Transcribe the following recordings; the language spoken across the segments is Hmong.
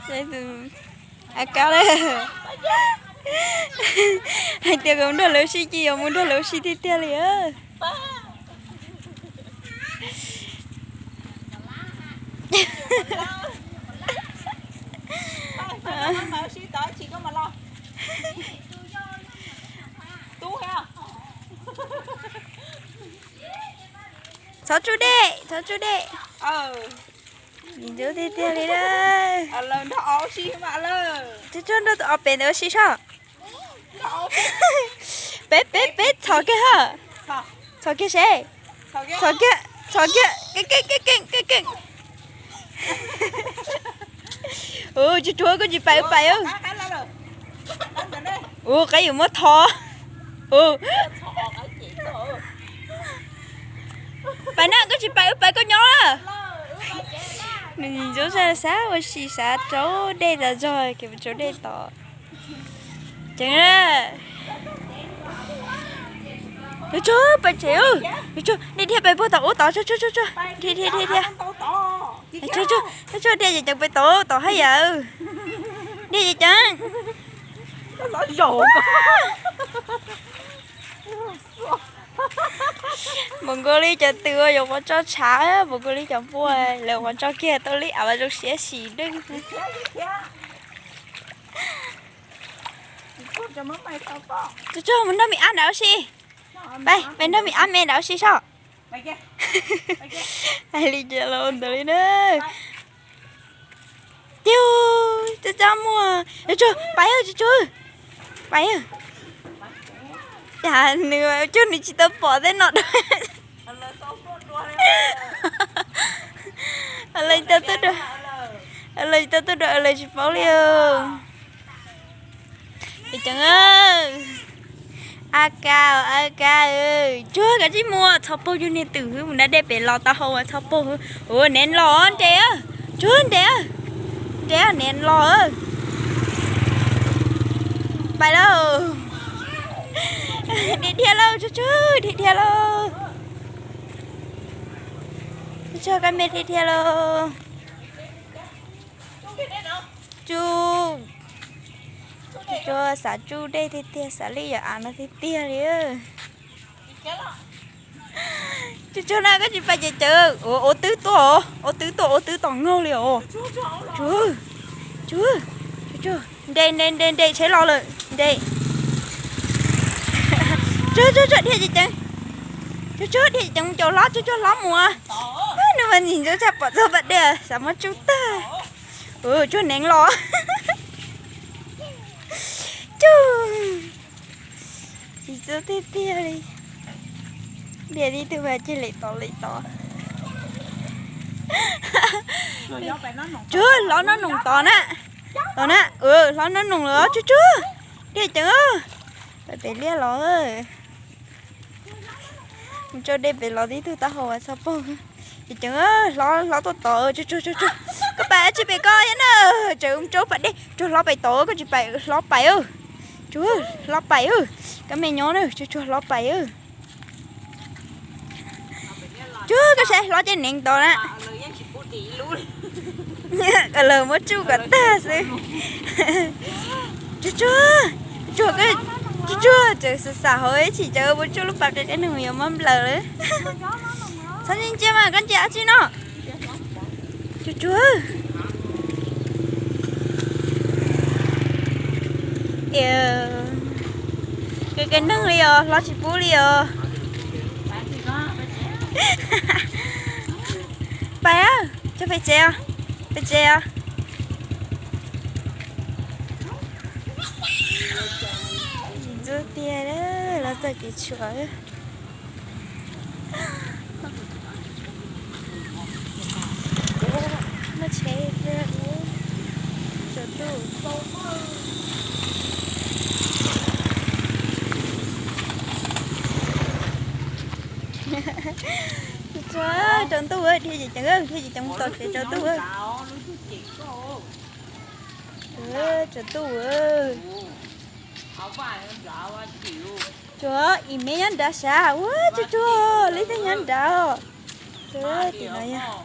A kab lawm. Hais tias kom nrog lawv ua si ces yuav mus nrog lawv ua si tiag tiag li. Txhob tsuj dej, txhob tsuj dej. Ntxub tiag tiag li na. Tsuj tsuag nrog tus ob pem ntawd ua si soj. Peb peb peb txhom kiag ha. Txhom kiag seb. Txhom kiag, txhom kiag, keej keej keej keej keej. Ua tsuag tsuag koj tsis pais ua pais. Ua qaib yuav muab tho. Pais na, koj tsis pais ua pais koj nyob na. Nws ntxub zaj xav ua si xav rau dej tas zog ces mus rau dej tod. Ceev. Tsuag tsuag pais tsev, tsuag tsuag dhia dhia pais puag tom ub tod, tsuag tsuag tsuag tsuag dhia dhia dhia dhia. Tsuag tsuag dhia ceev ceev pais tom ub tod haj yam. Dhia ceev ceev. Npaum nkaus li cov tw uas yuav mus tso tshav, npaum nkaus li cov npua lawv mus tso kiag tau li av zoo siab sim dwj. Tsuag tsuag mus nrog me ab nrad ua si. Pais, pais nrog me ab me nrad ua si soj. Hais li cas los ntawd li na. Tiag, txaj txaj muag. Tsuag tsuag pais, tsuag tsuag pais. Cas nws cuag nws tsis tau pom tej no dua. Lawv tau tuaj dua, lawv tsis tau tuaj dua lawv tsis paub li. Ceev, a ka, a ka, tsuag kav tsij mus, txhob paug yug niag twm hwb, mus nrad dej pem los taub hau txhob paug hwb. Ua nev los nres, tsuag nres, nres nev los. Pais lauj. Dhia dhia lauj, tsuag tsuag dhia dhia lauj. Tsuag tsuag koj me dhia dhia lauj. Tsuag, tsuag xav tsuj dej tiag tiag, xav li yam av no tiag tiag li. Tsuag tsuag na, koj tsis pais ces cawv ua twb tuaj, ua twb tuaj, ua twb tom nkaug li os. Tsuag, tsuag, tsuag, nres nres nres nres tsheb los lawm nres. Tsuag tsuag tsuag dhia ces ceev, tsuag tsuag dhia ces ceev mus caum hlob, tsuag tsuag hlob mus. Nws mas ntxim ntxub tshaj pom txog pas dej xav muab tsuj tag. Tsuag neev los. Tsuag, tsis txub tiag tiag li. Dhia tib tug mas cia li tod li tod. Tsuag hlob noj noos tod na. Tod na, hlob noj noos lawm tsuag tsuag. Dhia ceev, pais pem liaj los. Mus tso dej pem los tib tug taub hau txhob paug. Ces ceev, hlob hlob tuaj tod, tsuag tsuag tsuag tsuag. Koj pais tsis pem koj thiab na, tseem mus rau pas dej, tsuag hlob pais tod, koj tsis pais hlob pais. Tsuag hlob pais, koj me nyob na, tsuag tsuag hlob pais. Tsuag koj saib hlob coj neev tod na. Lawv muab tsuj kom tag xwb. Tsuag tsuag, tsuag, tsuag tsuag, tseem xav xav hauv ib chim cov ua tsuj lub pas qe qe nug yuav mob nplaws lawm. Txhob ntsia ntsia mas koj ntsia dab tsi no. Tsuag tsuag. Tias, koj koj neeg li os, hlob tsis pub li os. Pais, coj pais tsev os, pais tsev os. Ntxub tiag, los txog kev tshuam. Muaj tsheb thiab, tsaus ntuj. Tsaus ntuj, dhia ces ceev, dhia ces ceev mus tom tsev tsaus ntuj. Tsaus ntuj. Tsuag, ib me nyob nrad sav, ua tsuag tsuag, lub teb nyob nrad. Tim no yog,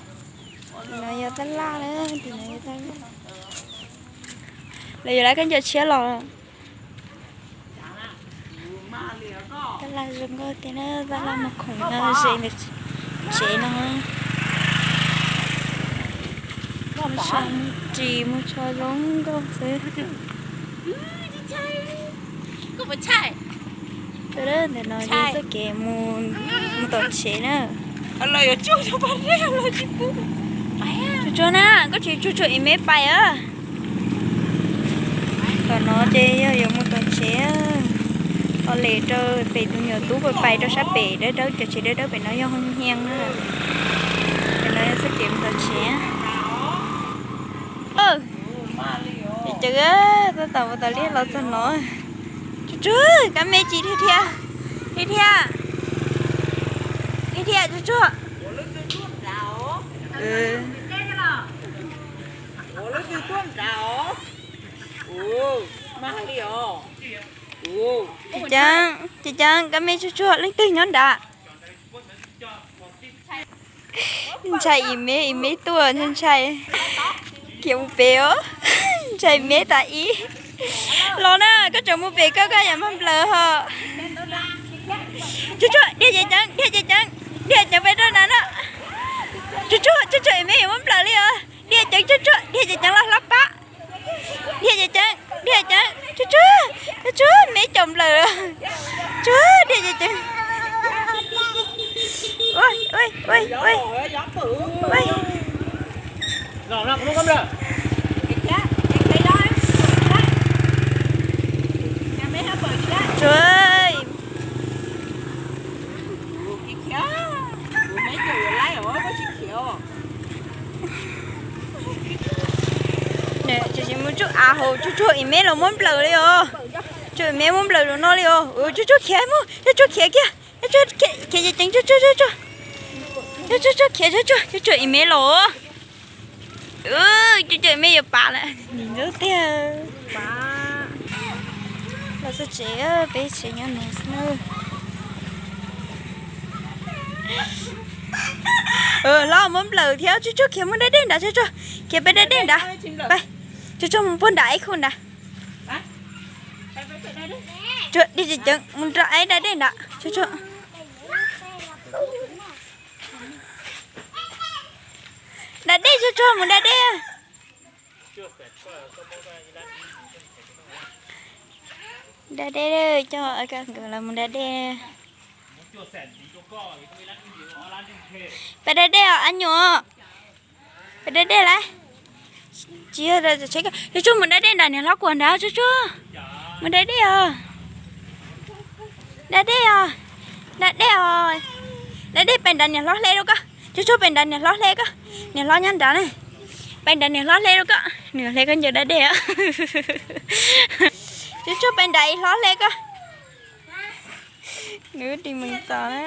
tim no yog tab laj na, tim no yog tab laj. Lawv yuav lawv kab ncaws tshiab los. Tab laj zoo nkauj tiag na, tab laj mus khoom no ze ntawm tsev no. Mus tso mus ris mus tso zoo nkauj xwb. Txoj kev mus, mus tom tsev na. Tsuag tsuag na, koj tsis tsuag tsuag ib me pais a. Tom no ces yog yuav mus tom tsev, o les rau pem tus nyuam tub pais rau sab pem dawb dawb, cov tsev dawb dawb pem no yog hoo hias na. Pem no yog txoj kev mus tom tsev. Ces tab tom ua tau liaj los txog no. Tsuag tsuag, kab me tsis dhia dhia, dhia dhia, dhia dhia tsuag tsuag. Tsis ceev, tsis ceev, kab me tsuag tsuag, leej twg nyob nrad? Ntshai ib me ib me tuaj ntshai, khiav mus pem os. Ntshai me tas ib. Los na, koj tseem mus pem koj, koj yam mag nplaws ho. Tsuag tsuag, dhia ceev ceev, dhia ceev ceev, dhia ceev pem rau nrad na. Tsuag tsuag, tsuag tsuag, ib me yuav muab nplawm li os. Dhia ceev tsuag tsuag, dhia ceev ceev los hlob pab. Dhia ceev ceev, dhia ceev, tsuag tsuag, tsuag tsuag, me caum nplawm. Tsuag, dhia ceev ceev. Tsuag. Tsis mus tsuj av hauv, tsuag tsuag ib me los muab nplawm li os. Tsuag ib me muab nplawm rau no li os. Tsuag tsuag khiav mus, tsuag tsuag khiav kiag. Khiav ceev ceev, tsuag tsuag, tsuag tsuag khiav, tsuag tsuag, tsuag tsuag ib me los. Tsuag tsuag ib me yuav pav lawm, nim ntub tiag. Los txog tsev, peb tsev nyob no xwb. Hlob muab nplawm thiab, tsuag tsuag khiav mus da dej nrad, tsuag tsuag khiav pem da dej nrad. Tsuag tsuag mus puag nram ib khub nrad. Tsuag, dhia ceev ceev mus rau ib da dej nrad, tsuag tsuag. Da dej tsuag tsuag, mus da dej. Da dej, coj nkawd los mus da dej. Peb da dej os ab nyuam. Peb da dej lawm. Tsis yog, tsuag tsuag mus da dej nrad, niam hlob kuam nrad, tsuag tsuag. Mus da dej os. Da dej os. Da dej os. Da dej pem nrad, niam hlob hle rau koj. Tsuag tsuag pem nrad, niam hlob hle koj. Niam hlob nyob nrad na. Pem nrad, niam hlob hle rau koj, niam hle koj ncaws da dej. Tsuag tsuag pem nrad, ib hlob hle koj. Nws ris mees txos na.